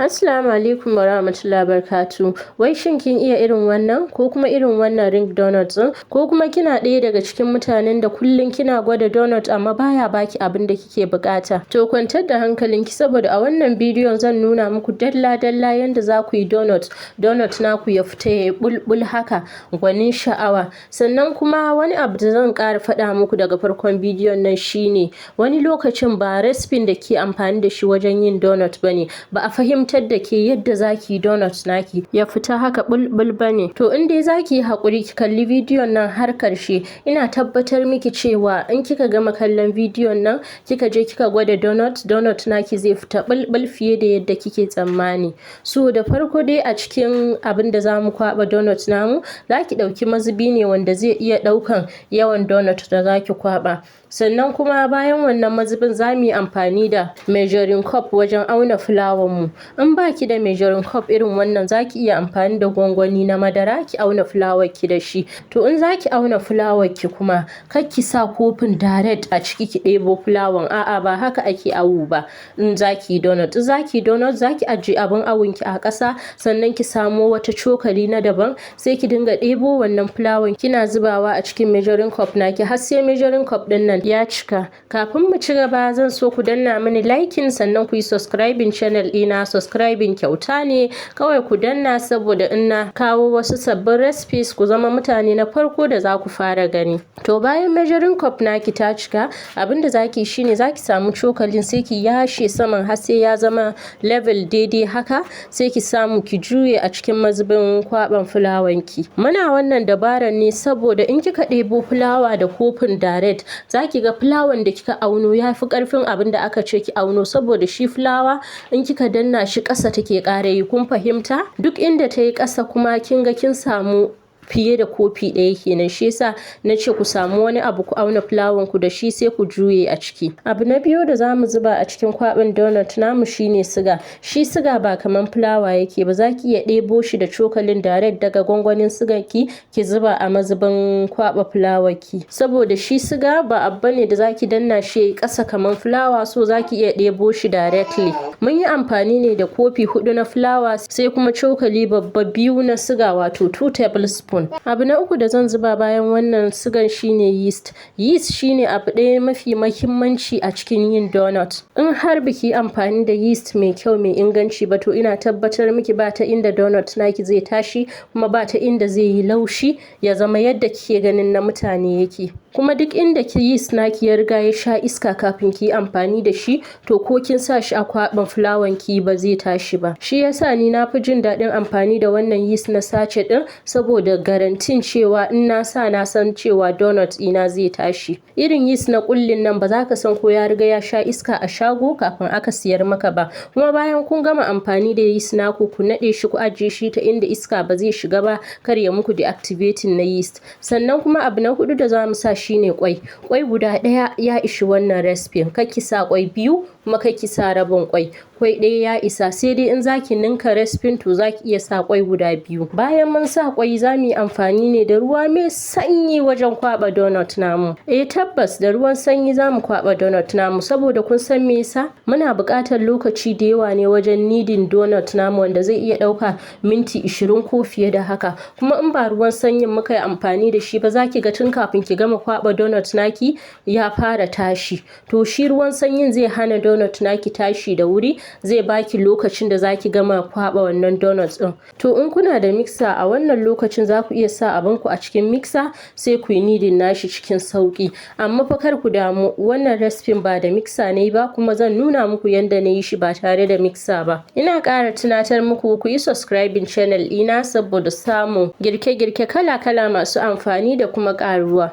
Assalamu alaikum wa rahmatullahi wa barakatuh. Wai shin kin iya irin wannan ko kuma irin wannan ring donut ɗin, ko kuma kina ɗaya daga cikin mutanen da kullum kina gwada donut amma baya baki abin da kike buƙata? To kwantar da hankalinki, saboda a wannan bidiyon zan nuna muku dalla dalla yanda za ku yi donut, donut naku ya fita yayi bulbul haka gwanin sha'awa. Sannan kuma wani abu da zan ƙara faɗa muku daga farkon bidiyon nan shine, wani lokacin ba recipe da ke amfani da shi wajen yin donut bane, ba a fahimtar da ke yadda zaki yi donut naki ya fita haka bulbul bane. To in dai zaki yi haƙuri ki kalli bidiyon nan har ƙarshe, ina tabbatar miki cewa in kika gama kallon bidiyon nan kika je kika gwada donut, donut naki zai fita bulbul fiye da yadda kike tsammani. So da farko dai, a cikin abin da zamu kwaɓa donut namu, zaki ɗauki mazubi ne wanda zai iya ɗaukan yawan donut da zaki kwaɓa. Sannan kuma bayan wannan mazubin, za mu yi amfani da measuring cup wajen auna fulawan mu. In baki da measuring cup irin wannan, zaki iya amfani da gwangwani na madara ki auna fulawar ki da shi. To in zaki auna fulawar ki kuma, kar ki sa kofin direct a ciki ki ɗebo fulawan. A'a, ba haka ake awo ba in zaki yi donut. In zaki yi donut, zaki ajiye abin awon ki a ƙasa, sannan ki samo wata cokali na daban, sai ki dinga ɗebo wannan fulawan kina zubawa a cikin measuring cup naki har sai measuring cup ɗin nan ya cika. Kafin mu ci gaba, zan so ku danna mini liking, sannan ku yi subscribing channel ɗina. Subscribing kyauta ne, kawai ku danna, saboda in na kawo wasu sabbin recipes ku zama mutane na farko da za ku fara gani. To bayan measuring cup naki ta cika, abinda zaki shine zaki samu cokalin, sai ki yashe saman har sai ya zama level daidai haka, sai ki samu ki juye a cikin mazubin kwaɓan fulawan ki. Muna wannan dabaran ne saboda in kika ɗebo fulawa da kofin direct, zaki ga fulawan da kika auno ya fi ƙarfin abin da aka ce ki auno, saboda shi fulawa in kika danna shi ƙasa take ƙara yi, kun fahimta? Duk inda ta yi ƙasa kuma, kin ga kin samu fiye da kofi ɗaya kenan. Shi yasa na ce ku samu wani abu ku auna fulawan ku da shi, sai ku juye a ciki. Abu na biyu da zamu zuba a cikin kwaɓin donut namu shine siga. Shi siga ba kaman fulawa yake ba, zaki iya ɗebo shi da cokalin direct daga gwangwanin sigan ki, ki zuba a mazubin kwaɓa fulawar ki, saboda shi siga ba abu bane da zaki danna shi yayi ƙasa kaman fulawa, so zaki iya ɗebo shi directly. Mun yi amfani ne da kofi 4 na fulawa, sai kuma cokali babba 2 na siga, wato 2 tablespoon. Abu na uku da zan zuba bayan wannan sigan shine yeast. Yeast shine abu ɗaya mafi mahimmanci a cikin yin donut. In har baki amfani da yeast mai kyau, mai inganci ba, to ina tabbatar miki ba ta inda donut naki zai tashi, kuma ba ta inda zai yi laushi ya zama yadda kike ganin na mutane yake. Kuma duk inda ki yeast naki ya riga ya sha iska kafin ki yi amfani da shi, to ko kin sa shi a kwaɓin fulawan ki ba zai tashi ba. Shi yasa ni na fi jin daɗin amfani da wannan yeast na sachet ɗin, saboda garantin cewa in na sa, na san cewa donut ɗina zai tashi. Irin yeast na ƙullin nan, ba za ka san ko ya riga ya sha iska a shago kafin aka siyar maka ba. Kuma bayan kun gama amfani da yeast naku, ku naɗe shi, ku ajiye shi ta inda iska ba zai shiga ba, kar ya muku deactivating na yeast. Sannan kuma abu na huɗu da za mu sa shine kwai. Kwai guda ɗaya ya ishi wannan recipe. Kar ki sa kwai biyu, kuma kar ki sa rabin kwai. Kwai ɗaya ya isa, sai dai in zaki ninka recipe, to zaki iya sa kwai guda biyu. Bayan mun sa kwai, za mu yi amfani ne da ruwa mai sanyi wajen kwaɓa donut namu. Eh tabbas, da ruwan sanyi za mu kwaɓa donut namu, saboda kun san me yasa? Muna buƙatar lokaci da yawa ne wajen kneading donut namu, wanda zai iya ɗauka minti 20 ko fiye da haka. Kuma in ba ruwan sanyin muka yi amfani da shi ba, za ki ga tun kafin ki gama kwaɓa donut naki ya fara tashi. To shi ruwan sanyin zai hana donut naki tashi da wuri, zai baki lokacin da zaki gama kwaɓa wannan donut ɗin. To in kuna da mixer a wannan lokacin, za ku iya sa abinku a cikin mixer, sai ku yi kneading nashi cikin sauƙi. Amma fa kar ku damu, wannan recipe ba da mixer ne ba, kuma zan nuna muku yanda na yi shi ba tare da mixer ba. Ina ƙara tunatar muku ku yi subscribing channel ɗina saboda samun girke-girke kala-kala masu amfani da kuma ƙaruwa.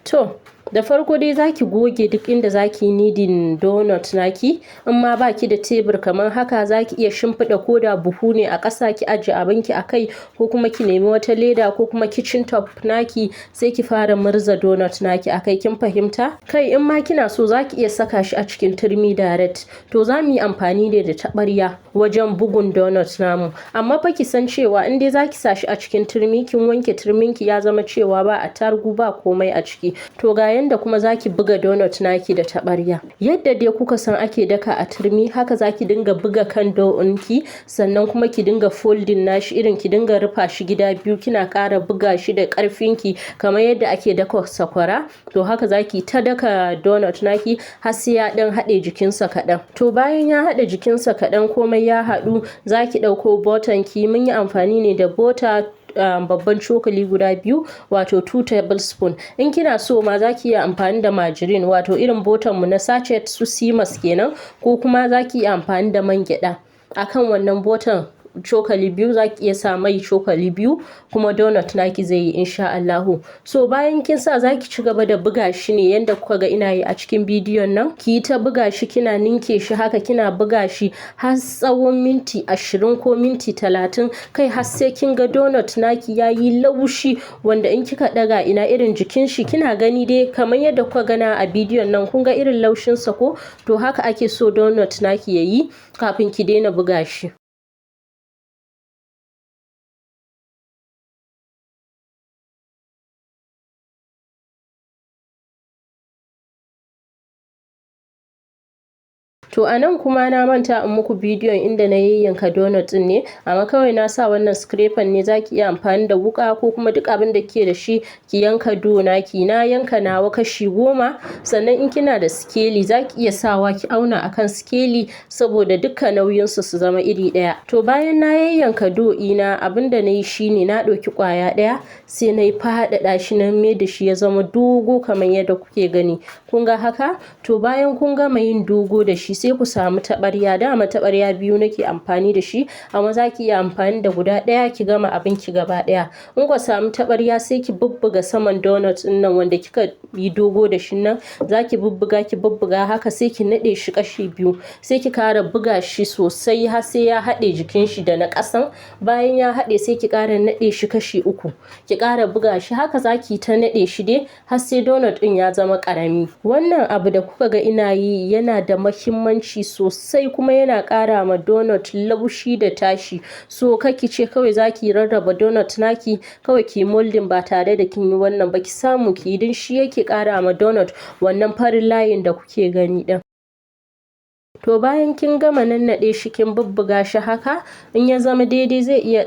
To, da farko dai zaki goge duk inda zaki yi kneading donut naki. In ma baki da tebur kamar haka, zaki iya shimfiɗa ko da buhu ne a ƙasa, ki ajiye abinki a kai, ko kuma ki nemi wata leda ko kuma kitchen top naki, sai ki fara murza donut naki a kai, kin fahimta? Kai, in ma kina so, zaki iya saka shi a cikin turmi direct. To za mu yi amfani ne da taɓarya wajen bugun donut namu. Amma fa ki san cewa in dai zaki sa shi a cikin turmi, kin wanke turminki ya zama cewa ba attarugu, ba komai a ciki. To ga yanda kuma zaki buga donut naki da taɓarya. Yadda dai kuka san ake daka a turmi, haka zaki dinga buga kan dough ɗinki, sannan kuma ki dinga folding nashi, irin ki dinga rufa shi gida biyu, kina ƙara buga shi da ƙarfinki kamar yadda ake daka sakwara. To haka zaki ta daka donut naki har sai ya ɗan haɗe jikinsa kaɗan. To bayan ya haɗe jikinsa kaɗan, komai ya haɗu, zaki ɗauko butter ki. Mun yi amfani ne da butter babban cokali guda 2, wato 2 tablespoon. In kina so ma zaki iya amfani da margarine, wato irin butter mu na sachet su Simas kenan, ko kuma zaki iya amfani da man gyaɗa. Akan wannan butter cokali 2 zaki iya sa mai cokali 2, kuma donut naki zai yi insha Allahu. So bayan kin sa, zaki ci gaba da buga shi ne yanda kuka ga ina yi a cikin bidiyon nan. Ki yi ta buga shi, kina ninke shi haka, kina buga shi har tsawon minti 20 ko minti 30, kai har sai kin ga donut naki yayi laushi, wanda in kika ɗaga ina irin jikin shi kina gani dai kamar yadda kuka gana a bidiyon nan, kun ga irin laushin sa ko? To haka ake so donut naki yayi kafin ki daina buga shi. To a nan kuma na manta in muku bidiyon inda na yayyanka donut ɗin ne, amma kawai na sa wannan scraper ne. Zaki iya amfani da wuƙa ko kuma duk abin da kike da shi ki yanka dough naki. Na yanka nawa kashi 10, sannan in kina da sikeli zaki iya sawa ki auna akan sikeli saboda dukka nauyin su su zama iri ɗaya. To bayan na yayyanka dough ɗina, abin da nayi shine na ɗauki ƙwaya ɗaya, sai nayi faɗaɗa shi, na mai da shi ya zama dogo kamar yadda kuke gani. Kun ga haka? To bayan kun gama yin dogo da shi, sai ku samu taɓarya. Dama taɓarya biyu nake amfani da shi, amma zaki iya amfani da guda ɗaya ki gama abinki gaba ɗaya. In ku samu taɓarya, sai ki bubbuga saman donut ɗin nan wanda kika yi dogo da shi nan. Zaki bubbuga, ki bubbuga haka, sai ki naɗe shi kashi biyu, sai ki kara buga shi sosai har sai ya haɗe jikin shi da na ƙasan. Bayan ya haɗe, sai ki ƙara naɗe shi kashi uku, ki ƙara buga shi. Haka zaki ta naɗe shi dai har sai donut ɗin ya zama ƙarami. Wannan abu da kuka ga ina yi yana da mahimmanci sosai, kuma yana ƙara ma donut laushi da tashi. So kar ki ce kawai zaki rarraba donut naki, kawai ki molding ba tare da kin yi wannan ba. Ki samu ki yi, don shi yake ƙara ma donut wannan farin layin da kuke gani ɗin. To bayan kin gama nannaɗe shi, kin bubbuga shi haka, in ya zama daidai zai iya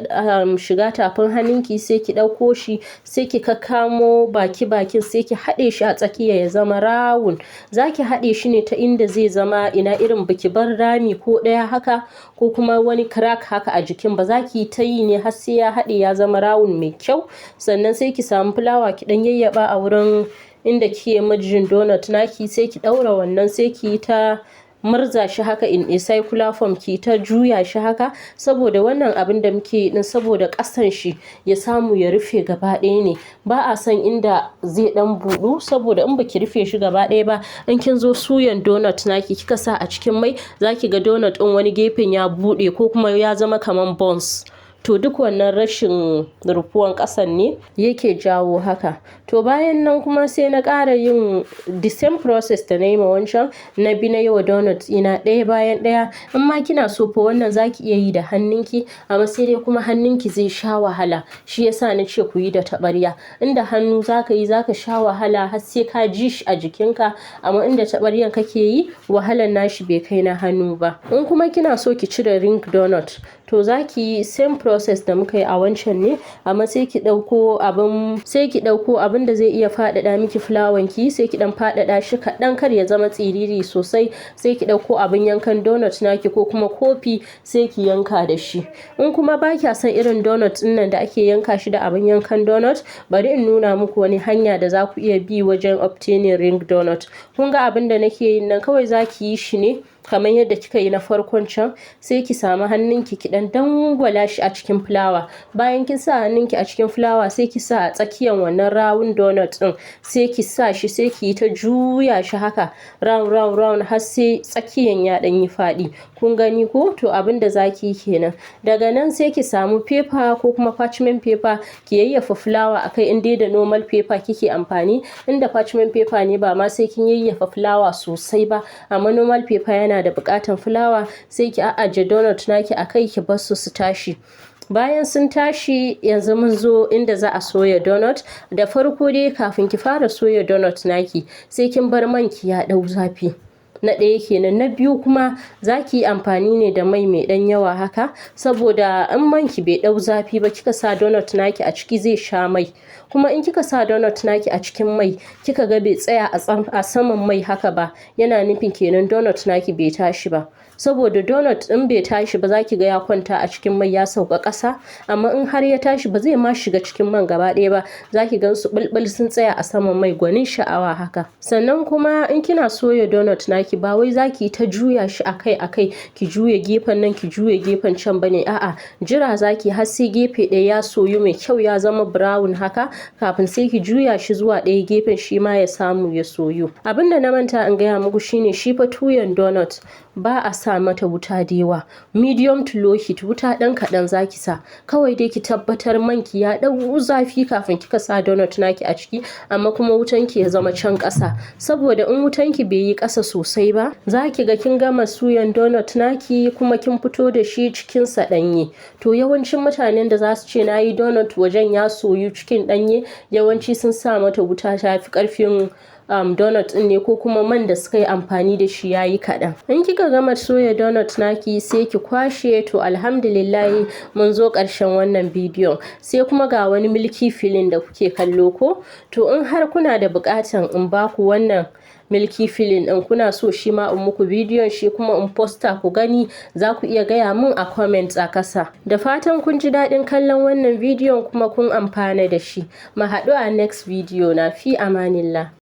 shiga tafin hannunki, sai ki ɗauko shi, sai ki kakkamo baki bakin, sai ki haɗe shi a tsakiya ya zama round. Za ki haɗe shi ne ta inda zai zama ina irin baki bar rami ko ɗaya haka ko kuma wani crack haka a jikin ba. Za ki yi ta yi ne har sai ya haɗe ya zama round mai kyau. Sannan sai ki samu fulawa, ki ɗan yayyaba a wurin inda kike merging donut naki, sai ki ɗaura wannan, sai ki yi ta murza shi haka in a circular form, ki ta juya shi haka, saboda wannan abin da muke yi din saboda ƙasan shi ya samu ya rufe gaba ɗaya ne. Ba a son inda zai ɗan buɗu, saboda in baki rufe shi gaba ɗaya ba, in kin zo suyan donut naki kika sa a cikin mai, zaki ga donut ɗin wani gefen ya buɗe ko kuma ya zama kaman buns. To duk wannan rashin rufuwan ƙasan ne yake jawo haka. To bayan nan kuma sai na ƙara yin the same process da na yi ma wancan, na bi na yi wa donut ɗina ɗaya bayan ɗaya. In ma kina so fa, wannan zaki iya yi da hannunki, amma sai dai kuma hannunki zai sha wahala. Shi yasa na ce ku yi da taɓarya. Inda hannu zaka yi, zaka sha wahala har sai ka ji shi a jikinka, amma inda taɓaryan kake yi, wahalan nashi bai kai na hannu ba. In kuma kina so ki cire ring donut, to zaki yi same process da muka yi a wancan ne, amma sai ki ɗauko abin da zai iya faɗaɗa miki fulawan ki, sai ki ɗan faɗaɗa shi kaɗan, kar ya zama tsiriri sosai. Sai ki ɗauko abin yankan donut naki ko kuma kofi, sai ki yanka da shi. In kuma ba kya son irin donut ɗin nan da ake yanka shi da abin yankan donut, bari in nuna muku wani hanya da za ku iya bi wajen obtaining ring donut. Kun ga abin da nake yin nan, kawai zaki yi shi ne kamar yadda kika yi na farkon can, sai ki samu hannunki, ki ɗan dangwala shi a cikin fulawa. Bayan kin sa hannunki a cikin fulawa, sai ki sa a tsakiyan wannan round donut ɗin, sai ki sa shi, sai ki yi ta juya shi haka round round round har sai tsakiyan ya ɗan yi faɗi. Kun gani ko? To abin da zaki yi kenan. Daga nan sai ki samu paper ko kuma parchment paper, ki yayyafa fulawa a kai in dai da normal paper kike amfani. Inda parchment paper ne, ba ma sai kin yayyafa fulawa sosai ba, amma normal paper yana da buƙatan fulawa. Sai ki a'aje donut naki a kai, ki bar su su tashi. Bayan sun tashi, yanzu mun zo inda za a soya donut. Da farko dai, kafin ki fara soya donut naki, sai kin bar man ki ya ɗau zafi. Na ɗaya kenan. Na biyu kuma, za ki yi amfani ne da mai mai ɗan yawa haka, saboda in man ki bai ɗau zafi ba kika sa donut naki a ciki, zai sha mai. Kuma in kika sa donut naki a cikin mai, kika ga bai tsaya a saman mai haka ba, yana nufin kenan donut naki bai tashi ba. Saboda donut in bai tashi ba, za ki ga ya kwanta a cikin mai, ya sauka ƙasa. Amma in har ya tashi, ba zai ma shiga cikin man gaba ɗaya ba, za ki gan su ɓulɓul sun tsaya a saman mai gwanin sha'awa haka. Sannan kuma in kina soya donut naki, ba wai za ki ta juya shi akai akai, ki juya gefen nan, ki juya gefen can bane. A'a, jira za ki har sai gefe ɗaya ya soyu mai kyau, ya zama brown haka, kafin sai ki juya shi zuwa ɗaya gefen, shi ma ya samu ya soyu. Abin da na manta in gaya muku shine, shi fa tuyan donut ba a sa mata wuta da yawa. Medium to low heat, wuta ɗan kaɗan za ki sa. Kawai dai ki tabbatar man ki ya ɗau zafi kafin kika sa donut naki a ciki, amma kuma wutan ki ya zama can ƙasa. Saboda in wutan ki bai yi ƙasa sosai ba, za ki ga kin gama suyan donut naki kuma kin fito da shi cikinsa ɗanye. To, yawancin mutanen da za su ce na yi donut wajen ya soyu, cikin ɗanye, yawanci sun sa mata wuta ta fi ƙarfin donut ɗin ne, ko kuma man da suka yi amfani da shi ya yi kaɗan. In kika gama soya donut naki, sai ki kwashe. To, alhamdulillahi, mun zo ƙarshen wannan bidiyon. Sai kuma ga wani milky filling da kuke kallo ko? To, in har kuna da buƙatan in baku wannan milky filling ɗin, kuna so shi ma in muku bidiyon shi kuma in posta ku gani, za ku iya gaya mun a comment a ƙasa. Da fatan kun ji daɗin kallon wannan bidiyon kuma kun amfana da shi. Mu haɗu a next video na. Fi amanillah.